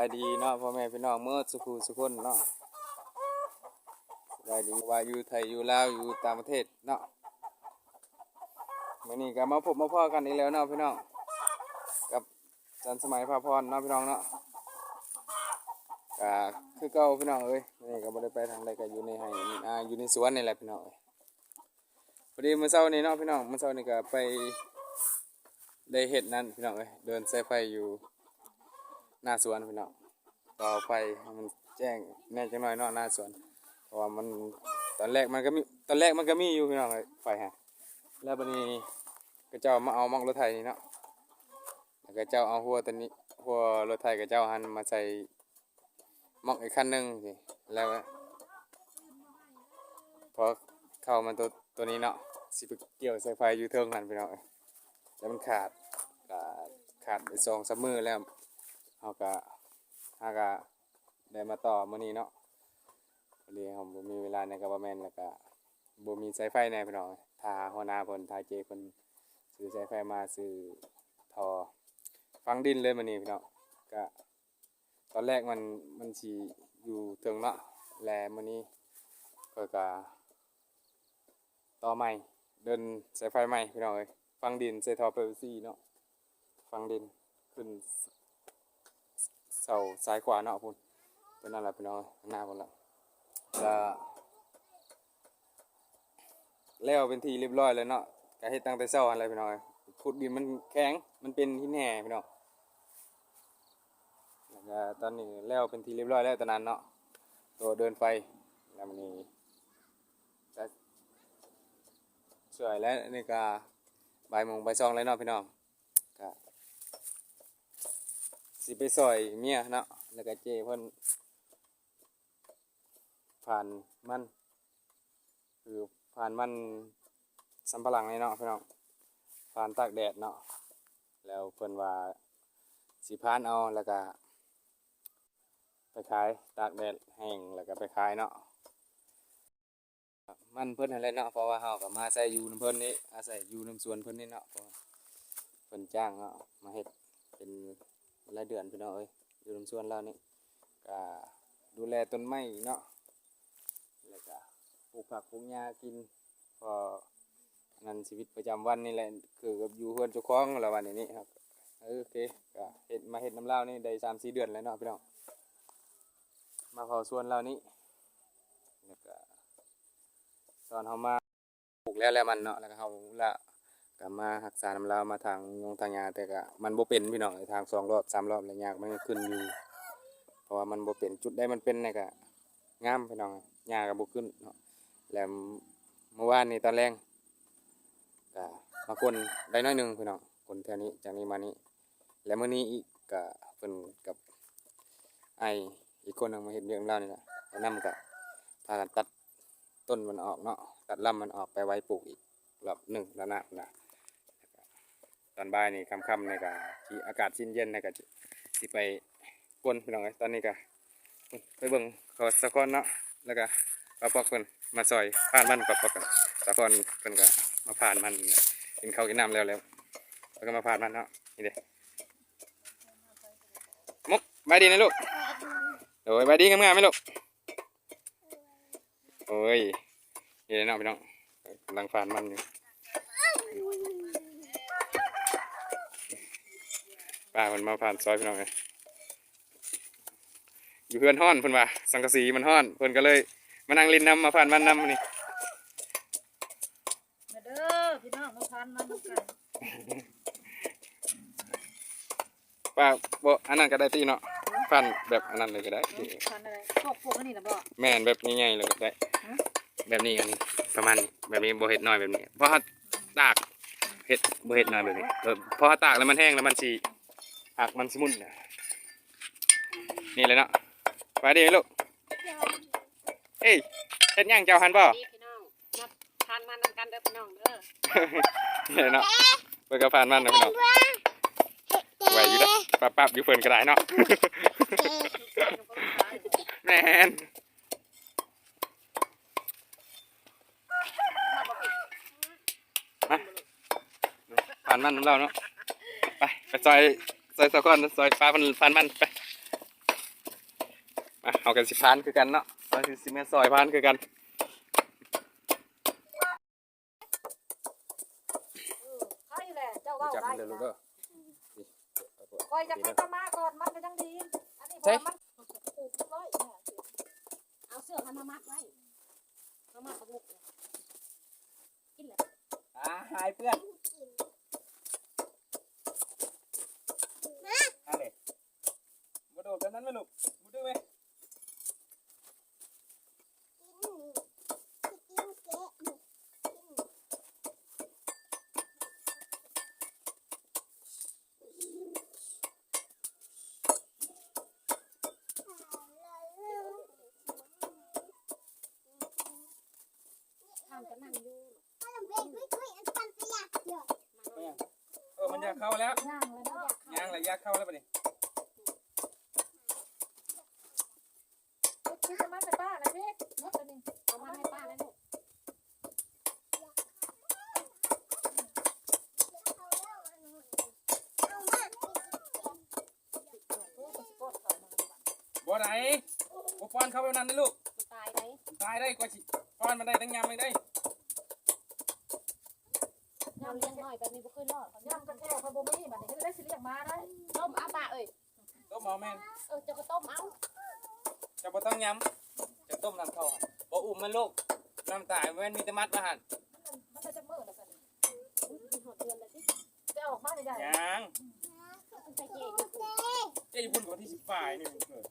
ສະບາຍດີເນາະ ພໍ່ແມ່ພີ່ນ້ອງໝົດສູ່ຜູ້ສູ່ຄົນເນາະ ສະບາຍດີ ວ່າຢູ່ໄທ ຢູ່ລາວ ຢູ່ຕ່າງປະເທດເນາະ. ມື້ນີ້ກໍມາພົບມາພໍ້ກັນອີກແລ້ວເນາະພີ່ນ້ອງ ກັບຈັນສະໄໝ ພາພອນເນາະພີ່ນ້ອງເນາະ. ກໍຄືເກົ່າພີ່ນ້ອງເອີຍ ມື້ນີ້ກໍບໍ່ໄດ້ໄປທາງໃດ ກໍຢູ່ໃນໄຮ່ໃນນາ ຢູ່ໃນສວນນີ້ແຫຼະພີ່ນ້ອງເອີຍ. ພໍດີມື້ເຊົ້ານີ້ເນາະພີ່ນ້ອງ ມື້ເຊົ້ານີ້ກໍໄປໄດ້ເຮັດນັ້ນພີ່ນ້ອງເອີຍ ເດີນສາຍໄຟຢູ່ໜ້າສວນພີ່ນ້ອງ ຕໍ່ໄຟໃຫ້ມັນແຈ້ງແດ່ຈັກໜ້ອຍເນາະ ໜ້າສວນ ເພາະວ່າມັນ ຕອນແລກມັນກໍມີ ຕອນແລກມັນກໍມີຢູ່ພີ່ນ້ອງເອີຍ ໄຟຫັ້ນ. ແລ້ວບັດນີ້ເຂົາເຈົ້າມາເອົາໝອກລົດໄຖນີ້ເນາະ ແລ້ວເຂົາເຈົ້າເອົາຫົວຕົວນີ້ ຫົວລົດໄຖເຂົາເຈົ້າຫັ້ນມາໃສ່ ໝອກອີກຄັນໜຶ່ງຊີ້ ແລ້ວພໍເຂົ້າມາໂຕ ໂຕນີ້ເນາະ ຊິໄປກ່ຽວສາຍໄຟຢູ່ເທິງຫັ້ນພີ່ນ້ອງເອີຍ ແລ້ວມັນຂາດ ກະຂາດໄດ້ສອງສາມມື້ແລ້ວ ເຮົາກະ ເຮົາກະໄດ້ມາຕໍ່ມື້ນີ້ເນາະ. ພໍດີເຮົາບໍ່ມີເວລາແດ່ກໍບໍ່ແມ່ນ ແລ້ວກະບໍ່ມີສາຍໄຟແດ່ພີ່ນ້ອງເອີຍ ຖ້າຫົວໜ້າເພິ່ນ ຖ້າເຈ້ເພິ່ນຊື້ສາຍໄຟມາ ຊື້ທໍ່ຝັງດິນເລີຍມື້ນີ້ພີ່ນ້ອງ ກະ ຕອນແລກມັນ ມັນຊິຢູ່ເທິງເນາະ ແລະມື້ນີ້ຂ້ອຍກະຕໍ່ໃໝ່ ເດີນສາຍໄຟໃໝ່ພີ່ນ້ອງເອີຍ ຝັງດິນໃສ່ທໍ່ພີວີຊີເນາະ ຝັງດິນຂຶ້ນເສົາຊ້າຍຂວາເນາະພຸ້ນ ຕົວນັ້ນລະພີ່ນ້ອງເອີຍ ຂ້າງໜ້າພຸ້ນລະ ລະ ແລ້ວເປັນທີ່ຮຽບຮ້ອຍແລ້ວເນາະ ກະເຮັດຕັ້ງແຕ່ເຊົ້າຫັ້ນແຫຼະພີ່ນ້ອງເອີຍ ຂຸດດິນມັນແຂງ ມັນເປັນຫີນແຮ່ພີ່ນ້ອງ. ແລ້ວກະຕອນນີ້ແລ້ວເປັນທີ່ຮຽບຮ້ອຍແລ້ວ ຕອນນັ້ນເນາະ ໂຕເດີນໄຟ ແລ້ວມື້ນີ້ກະຊ່ວຍແລ້ວ ນີ້ກະບ່າຍໂມງບ່າຍສອງແລ້ວເນາະພີ່ນ້ອງ ກະຊິໄປຊ່ອຍເມຍເນາະ ແລ້ວກະເຈ້ເພິ່ນ ຝານມັນ ຄືຝານມັນສຳປະຫຼັງນີ້ເນາະພີ່ນ້ອງ ຝານຕາກແດດເນາະ ແລ້ວເພິ່ນວ່າຊິຝານເອົາ ແລ້ວກະໄປຂາຍ ຕາກແດດແຫ້ງ ແລ້ວກະໄປຂາຍເນາະ. ມັນເພິ່ນຫັ້ນແຫຼະເນາະ ເພາະວ່າເຮົາກໍມາອາໄສຢູ່ນຳເພິ່ນນີ້ ອາໄສຢູ່ນຳສວນເພິ່ນນີ້ເນາະ ເພາະວ່າເພິ່ນຈ້າງເນາະ ມາເຮັດເປັນລາຍເດືອນພີ່ນ້ອງເອີຍ ຢູ່ນຳສວນລາວນີ້ ກະດູແລຕົ້ນໄມ້ເນາະ ແລ້ວກະປູກຜັກປູກຫຍ້າກິນ ເພາະນັ້ນຊີວິດປະຈຳວັນນີ້ແຫຼະ ຄືກັບຢູ່ເຮືອນເຈົ້າຂອງລາວວ່າແນວນີ້. ໂອເຄ ກະເຮັດ ມາເຮັດນຳລາວນີ້ໄດ້ສາມສີ່ເດືອນແລ້ວເນາະພີ່ນ້ອງ ມາເຝົ້າສວນລາວນີ້ ແລ້ວກະຕອນເຮົາມາ ປູກແລ້ວແຫຼະມັນເນາະ ແລ້ວກະເຮົາລະກະມາຮັກສານຳລາວ ມາຖາງຍົງຖາງຫຍ້າ ແຕ່ກະມັນບໍ່ເປັນພີ່ນ້ອງເອີຍ ຖາງສອງລອບສາມລອບແລ້ວ ຫຍ້າມັນກໍຂຶ້ນຢູ່ ເພາະວ່າມັນບໍ່ເປັນ ຈຸດໃດມັນເປັນແລ້ວກະງາມພີ່ນ້ອງ ຫຍ້າກໍບໍ່ຂຶ້ນເນາະ. ແລ້ວມື້ວານນີ້ຕອນແລງກະມາກົນໄດ້ໜ້ອຍໜຶ່ງພີ່ນ້ອງ ກົນແຖວນີ້ ຈາກນີ້ມານີ້ ແລະມື້ນີ້ອີກກະເພິ່ນກັບອ້າຍອີກຄົນໜຶ່ງມາເຮັດວຽກນຳລາວນີ້ແຫຼະ ແລະນຳກະພາກັນຕັດຕົ້ນມັນອອກເນາະ ຕັດລຳມັນອອກໄປໄວ້ປູກອີກລອບໜຶ່ງລະນະນະ. ຕອນບ່າຍນີ້ຄ່ຳໆນີ້ກະຊິອາກາດເຢັນໆນີ້ກະຊິໄປກົນພີ່ນ້ອງເອີຍ ຕອນນີ້ກະ ໄປເບິ່ງເຂົາສາຄອນເນາະ ແລ້ວກະປ້າປອກເພິ່ນມາຊ່ອຍຜານມັນ ປ້າປອກກັບສາຄອນເພິ່ນກະມາຜານມັນ ກິນເຂົ້າກິນນ້ຳແລ້ວ ແລ້ວ ແລ້ວກະມາຜານມັນເນາະ. ນີ້ເດ້ ມຸກ ບາຍດີນະລູກ ໂດຍ ບາຍດີງາມໆແມ່ລູກ. ໂອ້ຍ ນີ້ເນາະພີ່ນ້ອງ ກຳລັງຜານມັນຢູ່ ປ້າເພິ່ນມາຜານຊ່ອຍພີ່ນ້ອງເອີຍ. ຢູ່ເຮືອນຮ້ອນເພິ່ນວ່າ ສັງກະສີມັນຮ້ອນ ເພິ່ນກໍເລີຍມານັ່ງຫຼິ້ນນຳ ມາຜານມັນນຳມື້ນີ້. ມາເດີພີ່ນ້ອງ ມາຜານມັນນຳກັນ. ວ່າບໍ່ ອັນນັ້ນກໍໄດ້ຕິເນາະ ພັນແບບອັນນັ້ນເລີຍກໍໄດ້. ພັນອະໄລ? ພວກ ພວກອັນນີ້ນະບໍ່? ແມ່ນ ແບບໃຫຍ່ໆເລີຍກໍໄດ້. ຮະ? ແບບນີ້ ອັນນີ້ປະມານນີ້ ແບບນີ້ບໍ່ເຮັດໜ້ອຍແບບນີ້ ເພາະເຮົາຕາກ ເຮັດ ບໍ່ເຮັດໜ້ອຍແບບນີ້ ເອີ ເພາະເຮົາຕາກແລ້ວມັນແຫ້ງ ແລ້ວມັນຊິ ຫາກມັນຊິໝຸ່ນ. ນີ້ແຫຼະເນາະ ໄປດີລູກ. ເອີຍ ເຮັດຫຍັງເຈົ້າຫັ້ນບໍ່? ນີ້ພີ່ນ້ອງ ມາທານມານຳກັນເດີພີ່ນ້ອງເດີ. ນີ້ເນາະ ເພິ່ນກໍຜານມັນນະພີ່ນ້ອງ ໄວຢູ່ເດ້ ປັບໆຢູ່ເພິ່ນກໍໄດ້ເນາະ. ແມ່ນ ມາ ຜານມັນນຳລາວເນາະ ໄປ ໄປຊ່ອຍ ຊ່ອຍສາຄອນ ຊ່ອຍປ້າເພິ່ນຜານມັນ ໄປ. ເຮົາກໍຊິພານຄືກັນເນາະ ເຮົາຊິ ຊິມາຊ່ອຍພານຄືກັນ. ເອີ ໃຄແຫຼະ ເຈົ້າເວົ້າໄດ້ ຈັບມັນເດີລູກເດີ ຂ້ອຍຢາກໄດ້ມາມ່າກ່ອນ ມັນກໍຍັງດີ ອັນນີ້ ໃສ່ ເພາະວ່າມັນ ເອົາເຊືອກຫັ້ນມາມັດໄວ້ ມາມັດບັກໝຸກ ກິນແຫຼະ ອາ ຫາຍເປື້ອນ ມາ ມາເດ້ ບໍ່ໂດດແບບນັ້ນແມ່ລູກ ບໍ່ດື້ແມ່. ທ່ານກໍນັ່ງຢູ່ ເອີ ມັນຢາກເຂົ້າແລ້ວ ຍ່າງແລ້ວ ຍ່າງແລ້ວ ຢາກເຂົ້າແລ້ວບັດນີ້. ເອົາມາໃຫ້ປ້ານະພີ່ ໝົດແລ້ວນີ້ ເອົາມາໃຫ້ປ້ານະລູກ ບໍ່ໄດ້ ບໍ່ປ້ອນເຂົ້າແບບນັ້ນເດ້ລູກ ມັນຕາຍໄດ໋ ມັນຕາຍໄດ໋ ກວ່າຊິປ້ອນມັນໄດ້ ຕ້ອງຫຍ້ຳອີກໄດ໋. ເຮົາລ້ຽງນ້ອຍແບບນີ້ບໍ່ເຄີຍລອດ ຫຍ້ຳກັນແທ້ ຂ້ອຍບໍ່ມີ ບັດນີ້ເຮັດໄດ້ຊິລ້ຽງໝາໄດ້ ຕົ້ມເອົາປ້າເອີຍ. ຕົ້ມເອົາແມ່ນ ເອີ ເຈົ້າກໍຕົ້ມເອົາ ເຈົ້າບໍ່ຕ້ອງຫຍ້ຳ ເຈົ້າຕົ້ມນຳເຂົາ ບໍ່ອຸ້ມມັນລູກ ນ້ຳຕາຍ ແມ່ນມີແຕ່ມັດມາຫັ້ນ ມັນໄດ້ຈັກມື້ແລ້ວຊັ້ນ ຮອດເດືອນແລ້ວຕິ ຈະອອກມາໄດ້ ຍັງ ເຈົ້າຢູ່ພຸ້ນກໍວັນທີສິບປາຍນີ້ ເກີດ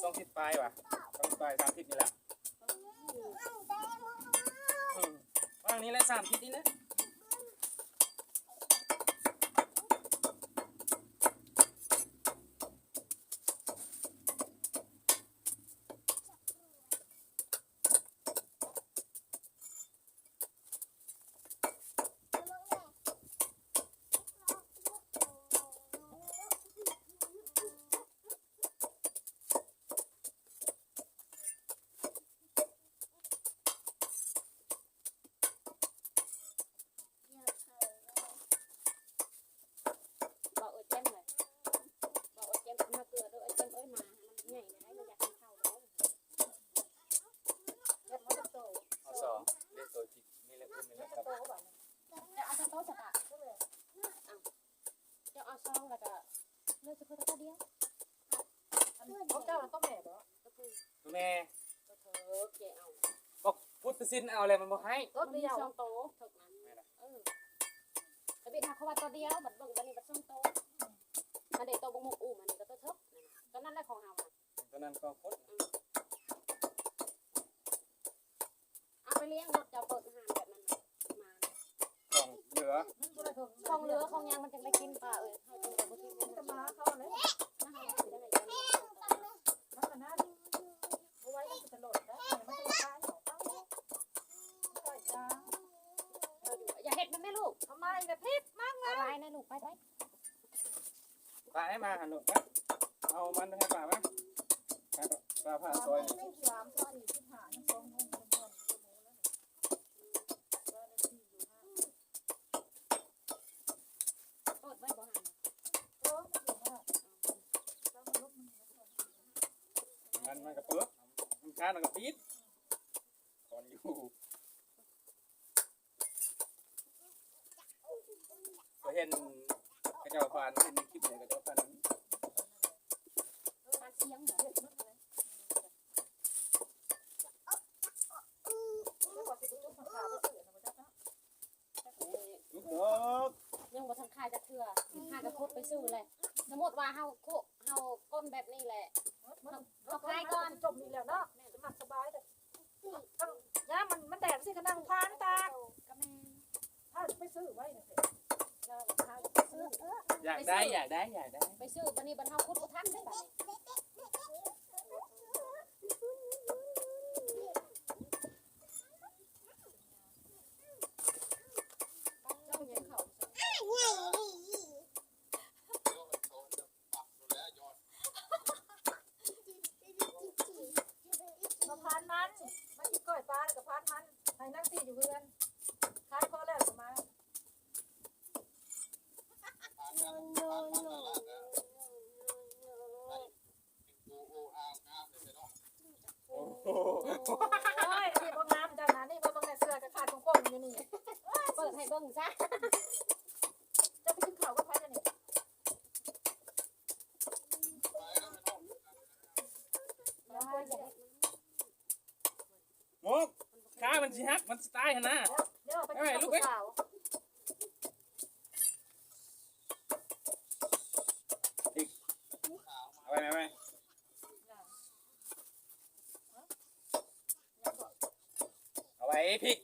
ສອງທິດປາຍຫວາ ສອງທິດປາຍ ສາມທິດນີ້ແຫຼະ. ອືມ ວ່າງນີ້ແຫຼະ ສາມທິດນີ້ແຫຼະ. ບອກເອີຍແຈ່ມເລີຍ ບອກເອີຍແຈ່ມເອົາເກືອເດີ ເອີຍແຈ່ມເອີຍ ໝາມັນໃຫຍ່ແລ້ວ ມັນຢາກກິນເຂົ້າແລ້ວ. ເອົາສອງ ເດ້ໂຕຈິກນີ້ແຫຼະ ນີ້ແຫຼະ ເຈົ້າເອົາສອງໂຕຊະກະ ເຈົ້າເອົາສອງ ແລ້ວກະເລືອກສະເພີດໂຕດຽວ. ຂອງເຈົ້ານະໂຕແມ່ບໍ? ໂຕແມ່ ໂຕເຖິກແກະເອົາ ບັກພຸດຕະສິນເອົາແລ້ວມັນບໍ່ໃຫ້ ໂຕດຽວ ມັນມີສອງໂຕເຖິກນັ້ນ ເອີ ທະບຽນເຮົາເຂົາວ່າໂຕດຽວ ບັດເບິ່ງບັດນີ້ບັດສອງໂຕ ອັນເດໂຕບັກໝຸກອູ້ມ ອັນນີ້ກໍໂຕເຖິກ ໂຕນັ້ນແຫຼະຂອງເຮົານະ ໂຕນັ້ນຂອງຄົນ ອືມ. ເອົາໄປລ້ຽງໂລດ ເຈົ້າເປີດຮ້ານແບບນັ້ນນະ ໝາ ຂອງເຫຼືອ ຂອງເຫຼືອຂອງຫຍັງມັນຈັ່ງໄດ້ກິນ ປ້າເອີຍ ເຮົາຈັ່ງໄດ້ບໍ່ຖິ້ມ ມັນກໍໝາເຂົາແຫຼະ ມັນກໍນັ້ນ ບໍ່ໄວ້ມັນກໍຕະຫຼອດໄດ້ ມັນກໍຕາຍເນາະ ເອົາເລີຍ ໄກ່ຈ້າ ຢ່າເຮັດມັນແມ່ລູກ ເອົາມາອີກແລ້ວ ຜິດມັນ ເອົາຫຼາຍແນ່ລູກ ໄປໆ. ປາໃຫ້ມາຫັ້ນໂລດ ເອົາມັນໃຫ້ປາມາ ປາ ປາຜ່າຊອຍນີ້ ສາມຊອຍນີ້ ສິບຫ້າ ຍັງສອງໂມງ ເປີດໄວ້ບໍ່ຫັ້ນ ມັນ ມັນກໍເປີດ ມັນຄ້າງ ມັນກໍປິດ ກ່ອນຢູ່. ຂ້ອຍເຫັນເຂົາເຈົ້າຜ່ານ ເຫັນໃນຄລິບນີ້ ເຂົາເຈົ້າຜ່ານ ຍັງບໍ່ທັນຂາຍຈັກເທື່ອ ຫາກໍຂຸດໄປຊື້ແຫຼະ ສົມມຸດວ່າເຮົາ ເຮົາກົ້ນແບບນີ້ແຫຼະ ເຮົາຂາຍກ່ອນ ຈົບນີ້ແລ້ວເນາະ ສະບາຍ ຍາມມັນ ມັນແດດຊິກະນັ່ງພານຕາກ ກໍແມ່ນ ພາໄປຊື້ໄວ້ນະ ຢາກໄດ້ ຢາກໄດ້ ຢາກໄດ້ ໄປຊື້ບັດນີ້ ບັດເຮົາຂຸດບໍ່ທັນເດ້ບັດນີ້ ເຈົ້າຫຍັງເຂົາ ມາພານມັນ ມາກິນກ້ອຍປາແລ້ວກໍພານມັນ ໃຫ້ນາງຕີຢູ່ເຮືອນ ຂາຍພໍແລ້ວກໍມາ ມັນຊິຫັກ ມັນຊິຕາຍຫັ້ນນະ. ເດີ ໄປ ເອົາໄວ້ ລູກເອີຍ ເອົາໄວ້ແມ່ ເອົາໄວ້ພິກ.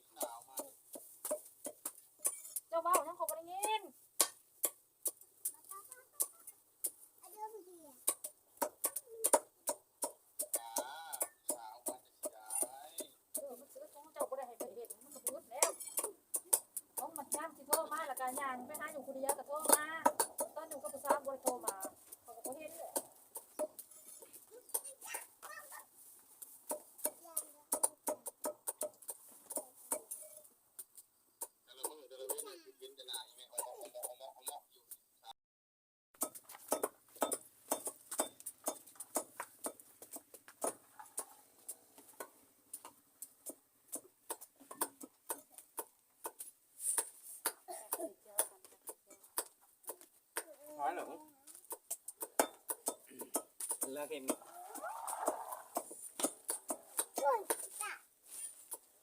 ເຈົ້າເວົ້າຫຍັງ ຂ້ອຍບໍ່ໄດ້ຍິນ. ເອີ ມັນສະອຶດຂອງເຈົ້າ ບໍ່ໄດ້ໃຫ້ເພິ່ນເຮັດ ມັນກໍບໍ່ອຶດແລ້ວ. ຂອງມັນຍາມຊິໂທມາ ແລ້ວກໍຍ່າງໄປຫາຢູ່ຜູ້ດຽວກໍໂທມາ, ຕອນຢູ່ກັບຜູ້ສາວບໍ່ໄດ້ໂທມາ ຂ້ອຍກໍບໍ່ເຫັນເລີຍ.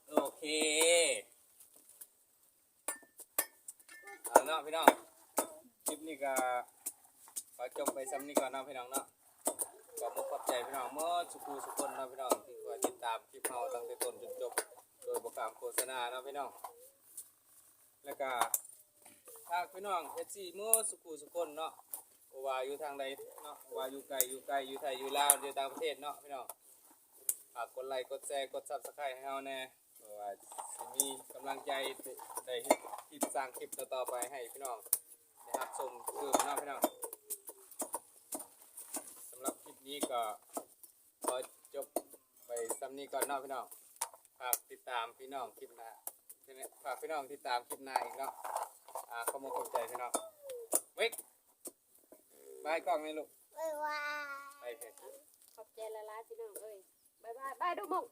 ໂອເຄ ເອົາເນາະພີ່ນ້ອງ, ຄລິບນີ້ກໍຂໍຈົບໄປສ່ຳນີ້ກ່ອນເນາະພີ່ນ້ອງເນາະ. ຂອບອົກຂອບໃຈພີ່ນ້ອງໝົດສູ່ຜູ້ສູ່ຄົນເນາະພີ່ນ້ອງ ທີ່ຄອຍຕິດຕາມຄລິບເຮົາຕັ້ງແຕ່ຕົ້ນຈົນຈົບ ໂດຍບໍ່ຂ້າມໂຄສະນາເນາະພີ່ນ້ອງ. ແລ້ວກໍຝາກພີ່ນ້ອງເອັຟຊີໝົດສູ່ຜູ້ສູ່ຄົນເນາະ ບໍ່ວ່າຢູ່ທາງໃດເນາະ, ບໍ່ວ່າຢູ່ໄກຢູ່ໃກ້ ຢູ່ໄທຢູ່ລາວ ຢູ່ຕ່າງປະເທດເນາະພີ່ນ້ອງ, ຝາກກົດໄລກົດແຊ ກົດຊັບສະໄຄຣບ໌ໃຫ້ເຮົາແດ່. ເພາະວ່າຊິມີກຳລັງໃຈໄດ້ເຮັດຄລິບ ສ້າງຄລິບຕໍ່ໆໄປໃຫ້ພີ່ນ້ອງໄດ້ຮັບຊົມຕື່ມເນາະພີ່ນ້ອງ. ສຳລັບຄລິບນີ້ກໍຂໍຈົບໄປສ່ຳນີ້ກ່ອນເນາະພີ່ນ້ອງ. ຝາກຕິດຕາມພີ່ນ້ອງຄລິບໜ້າ, ຝາກພີ່ນ້ອງຕິດຕາມຄລິບໜ້າອີກເນາະ. ອາ ຂອບອົກຂອບໃຈພີ່ນ້ອງ. ເວັກ ບາຍກ້ອງແມ່ລູກ. ບາຍບາຍ. ໄປເຖະ. ຂອບໃຈຫຼາຍໆພີ່ນ້ອງເອີຍ. ບາຍບາຍ. ບາຍດູໝົງ.